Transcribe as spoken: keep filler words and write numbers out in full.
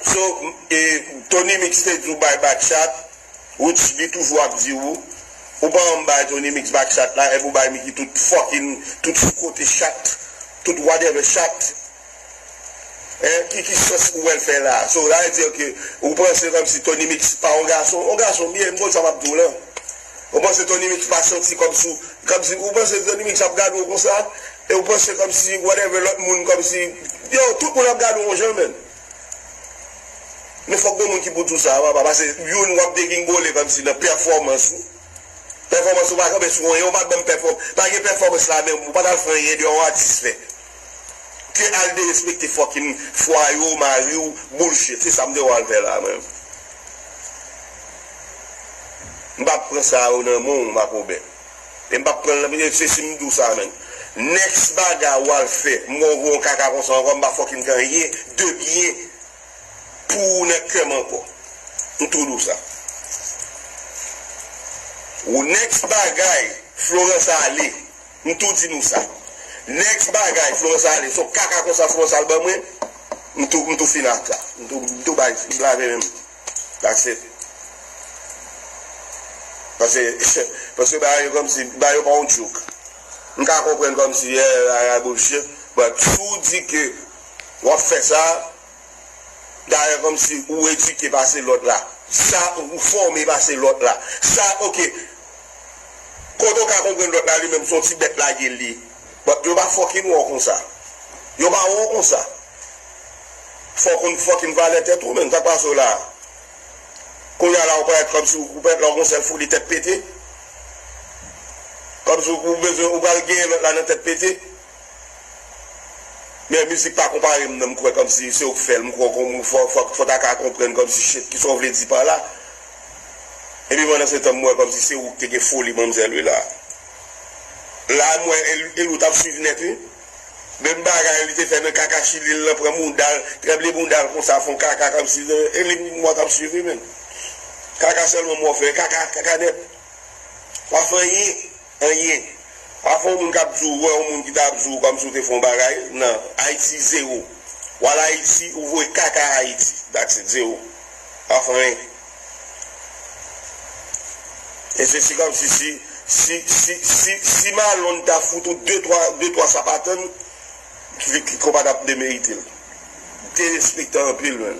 So, e, Tony Mix te di w bay back chat, which li toujou ap di w, ou pa janm bay Tony Mix back chat la, epi ou bay Mickey tout fucking, tout sou kote chat, tout whatever chat. Hein, ki, ki sans ou wè l fè la? So, sa vle di ke ou panse kòmsi Tony Mix pa yon gason? Yon gason byen, m konn sa m ap di w la. Ou panse Tony Mix pa santi kòmsi, kòmsi, ou panse Tony Mix ap gade w konsa? E ou panse kòmsi, whatever, lòt moun kòmsi, yo, tout moun ap gade w yon jan, menm. Men fòk gen moun ki pou di w sa, papa, paske youn w ap degingole kòmsi nan pèfòmans ou. Pèfòmans ou pa kanpe sou anyen, ou pa t ban m pèfòm-, pa gen pèfòmans la menm, ou pa t al fè anyen de yon atis fè. Ke al derespekte fucking fwaye w, mari w, bullshit. Se sa m te wè w al fè la menm. M p ap pran sa yo nan men w, Makoben. E m p ap pran l nan, se si m di w sa menm. Next bagay w al fè, m wè w voye yon kaka konsa ankò, m pa fucking gen anyen de byen pou ou nan kè m ankò. M tou di w sa. Ou next bagay, Florence ale. M tou di nou sa. Next bagay, Florence ale. Se yon kaka konsa Florence al ban mwen. M tou, m tou fin ak sa. M tou, m tou bay, m lave men m. That's it. Paske, paske bagay yo kòmsi, bagay yo pa yon joke. M ka konprann kòmsi, eh, bagay bullshit. But si w di ke w ap fè sa, dayè kòmsi ou edike pase lòt la. Sa, ou fòme pase lòt la. Sa, oke. Kote w ka konprann lòt la, li menm, se yon ti bèt lage l ye. But yo pa fucking wè w konsa. Yo pa wè w konsa. Fò w konn fucking valè tèt ou, menm. Sa k pase w la? Kounye a la, ou parèt kòmsi ou, ou parèt la, ou gon sèl foli tèt pete. Kòmsi ou, ou bezwen, ou pral genyen lòt la nan tèt pete. Men mizik pa konpare m nan, m kwè kòmsi se ou k fè l, m kwè kòm fò, fò, fò ta ka konprann kòmsi shit, kisa w vle di pa la. Epi pandan se tan m wè kòmsi se ou k te gen foli manmzèl wi la. La m wè Elou, Elou t ap swiv nèt wi. Menm bagay li te fè nan kaka Chili l lan, pran bounda l, tranble bounda l konsa, fè yon kaka kòmsi, e li m wè t ap swiv wi menm. Kaka sèlman m wè w fè, kaka, kaka nèt. Pa fè anyen, anyen. Pa fè yon moun k ap di w, wè yon moun ki ta ap di w kòmsi w te fè yon bagay. Nan, Ayiti zewo. W al Ayiti, ou voye kaka Ayiti. That's it, zewo. Pa fè anyen. E se si kòmsi si, si, si, si, si Malone ta fout ou de twa, de twa sapatann, Vicky Compas t ap demerite l. Derespektan anpil, menm.